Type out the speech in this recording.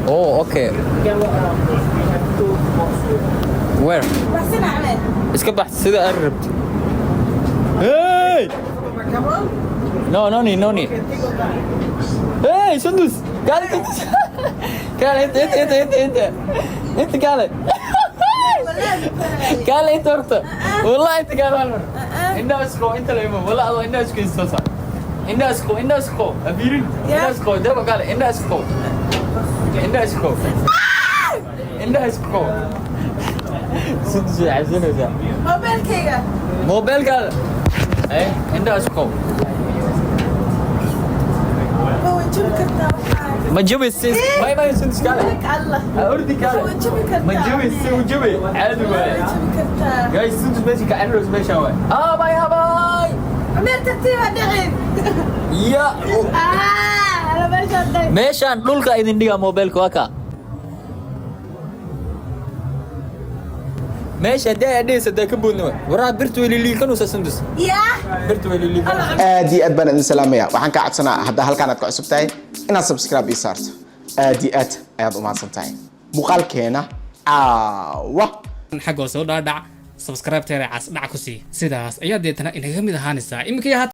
Oh, okay. Where? Iska bax sida aad rabto. Hey! No, no need, no need. Hey, Sundus! Kaale, Sundus! Kaale, inta, inta, inta, inta, inta. Inta kaale. Kaale, inta horta. Wallahi, inta kaale hal mar. Indhaha isqo, inta la imo. Wallahi, adoo indhaha isku soo saar. Indhaha isqo, indhaha isqo. Ha fiirin. Indhaha isqo, daba kaale, indhaha isqo. Indhaha isqo. Indhaha isqo. Sundus way cabsanaysaa. Mobilkayga. Mobilkaada. Eh, indhaha isqo. Ma way jabi kartaa waxaa. Ma jabaysid? May, may, Sundus, kaale. Allah. Ha ordi, kaale. Way jabi kartaa. Ma jabaysid, u jabay. Caadi Way waaye. jabi kartaa. Guys, Sundus meesha ka cararayso meeshaan waaye. Ah, bye, bye. Meel tartiib ha dhicin. Ya. Ah, ala meeshaan dhig. Meeshaan dhulka idin dhigaa mobilka, waa kaa. Meesha haddii ay dhigaysa dee ka boodna waay. Waraa, birtu way liliikanaysaa, Sundus. Yaa. Birtu way liliikanaysaa. Aad iyo aad baan idin salaamaya. Waxaan kaa codsanaa, haddaa halkaan aad ka cusub tahay, inaad subscribe ii saarto. Aad iyo aad ayaad u mahadsan tahay. Muuqaalkeena caawa xaggoo soo dhaadhac, subscribe teera cas dhac ku sii, sidaas ayaa deetana inaga mid ahaanaysaa iminka iyo.